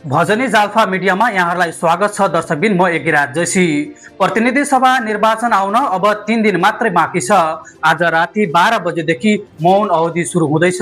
भजनी जाल्फा मिडियामा यहाँहरूलाई स्वागत छ। दर्शकबिन म एकिराज जोशी। प्रतिनिधि सभा निर्वाचन आउन अब 3 दिन मात्रै बाँकी छ। आज राति 12 बजेदेखि मौन अवधि सुरु हुँदैछ।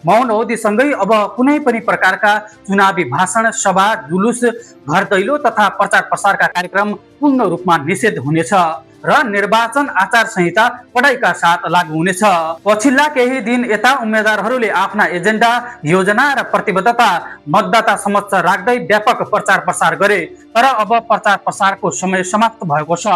मौन अवधिसँगै अब कुनै पनि प्रकारका चुनावी भाषण, सभा, जुलुस, घर दैलो तथा प्रचार प्रसारका कार्यक्रम पूर्ण रूपमा निषेध हुनेछ र निर्वाचन आचार संहिता कडाइका साथ लागू हुनेछ। पछिल्ला केही दिन यता उम्मेद्वारहरूले आफ्ना एजेन्डा, योजना र प्रतिबद्धता मतदाता समक्ष राख्दै व्यापक प्रचार प्रसार गरे, तर अब प्रचार प्रसारको समय समाप्त भएको छ।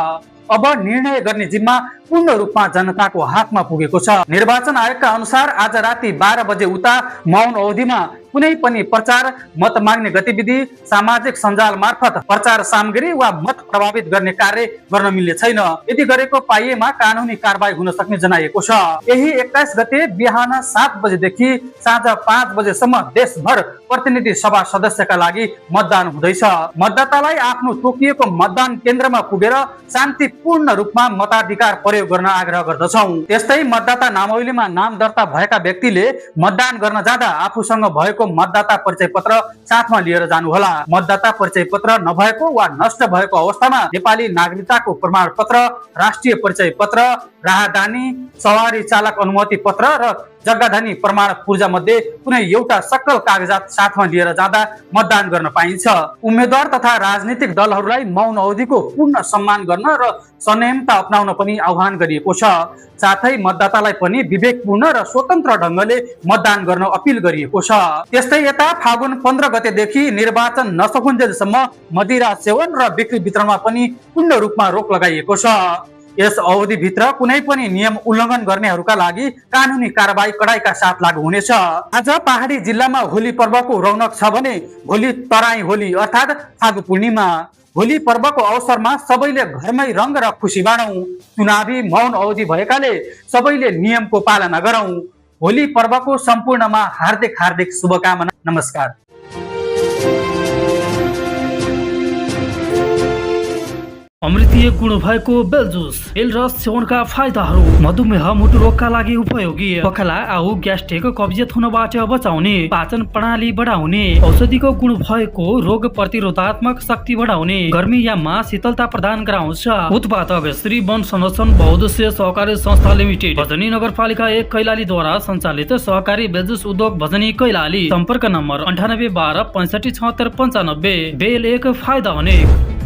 अब निर्णय गर्ने जिम्मा पूर्ण रूपमा जनताको हातमा पुगेको छ। निर्वाचन आयोगका अनुसार आज राति 12 बजे उता मौन अवधिमा कुनै पनि प्रचार, मत माग्ने गतिविधि, सामाजिक सञ्जाल मार्फत प्रचार सामग्री वा मत प्रभावित गर्ने कार्य गर्न मिल्ने छैन। यदि गरेको पाइएमा कानुनी कारबाही हुन सक्ने जनाइएको छ। यही 21 गते बिहान 7 बजेदेखि साँझ 5 बजेसम्म देशभर प्रतिनिधि सभा सदस्यका लागि मतदान हुँदैछ। मतदातालाई आफ्नो तोकिएको मतदान केन्द्रमा पुगेर शान्तिपूर्ण रूपमा मताधिकार प्रयोग गर्न आग्रह गर्दछौँ। त्यस्तै मतदाता नामावलीमा नाम दर्ता भएका व्यक्तिले मतदान गर्न जाँदा आफूसँग भएको मतदाता परिचय पत्र साथमा लिएर जानुहोला। मतदाता परिचय पत्र नभएको वा नष्ट भएको अवस्थामा नेपाली नागरिकताको प्रमाण पत्र, राष्ट्रिय परिचय पत्र, राहदानी, सवारी चालक अनुमति पत्र र जग्गाधनी प्रमाण पूर्जा मध्ये कुनै एउटा सक्कल कागजात साथमा लिएर जाँदा मतदान गर्न पाइन्छ। उम्मेद्वार तथा राजनीतिक दलहरूलाई मौन अवधिको पूर्ण सम्मान गर्न र संयमता अपनाउन पनि आह्वान गरिएको छ। साथै मतदातालाई पनि विवेकपूर्ण र स्वतन्त्र ढङ्गले मतदान गर्न अपिल गरिएको छ। त्यस्तै यता फागुन 15 गतेदेखि निर्वाचन नसकुन्जेलसम्म मदिरा सेवन र बिक्री वितरणमा पनि पूर्ण रूपमा रोक लगाइएको छ। यस अवधिभित्र कुनै पनि नियम उल्लङ्घन गर्नेहरूका लागि कानुनी कारबाही कडाइका साथ लागू हुनेछ। आज पहाडी जिल्लामा होली पर्वको रौनक छ भने भोलि तराई होली अर्थात् फागु पूर्णिमा। होली पर्वको अवसरमा सबैले घरमै रङ र खुसी बाँडौँ। चुनावी मौन अवधि भएकाले सबैले नियमको पालना गरौँ। होली पर्वको सम्पूर्णमा हार्दिक हार्दिक शुभकामना। नमस्कार। अमृतीय गुण भएको बेलजुस बेल रस सेवनका फाइदाहरू: मधुमेह, मुटु रोगका लागि उपयोगी, पखाला, आउ, ग्यास्ट्रिक, कब्जियत हुनबाट बचाउने, पाचन प्रणाली बढाउने, औषधिको गुण भएको, रोग प्रतिरोधात्मक शक्ति बढाउने, गर्मी याममा शीतलता प्रदान गराउँछ। उत्पादक श्री वन संरक्षण बहुउद्देश्य सहकारी संस्था लिमिटेड, भजनी नगरपालिका 1 कैलालीद्वारा सञ्चालित सहकारी बेलजुस उद्योग भजनी कैलाली। सम्पर्क नम्बर 9812 65 76 95। बेल एक फाइदा अनेक।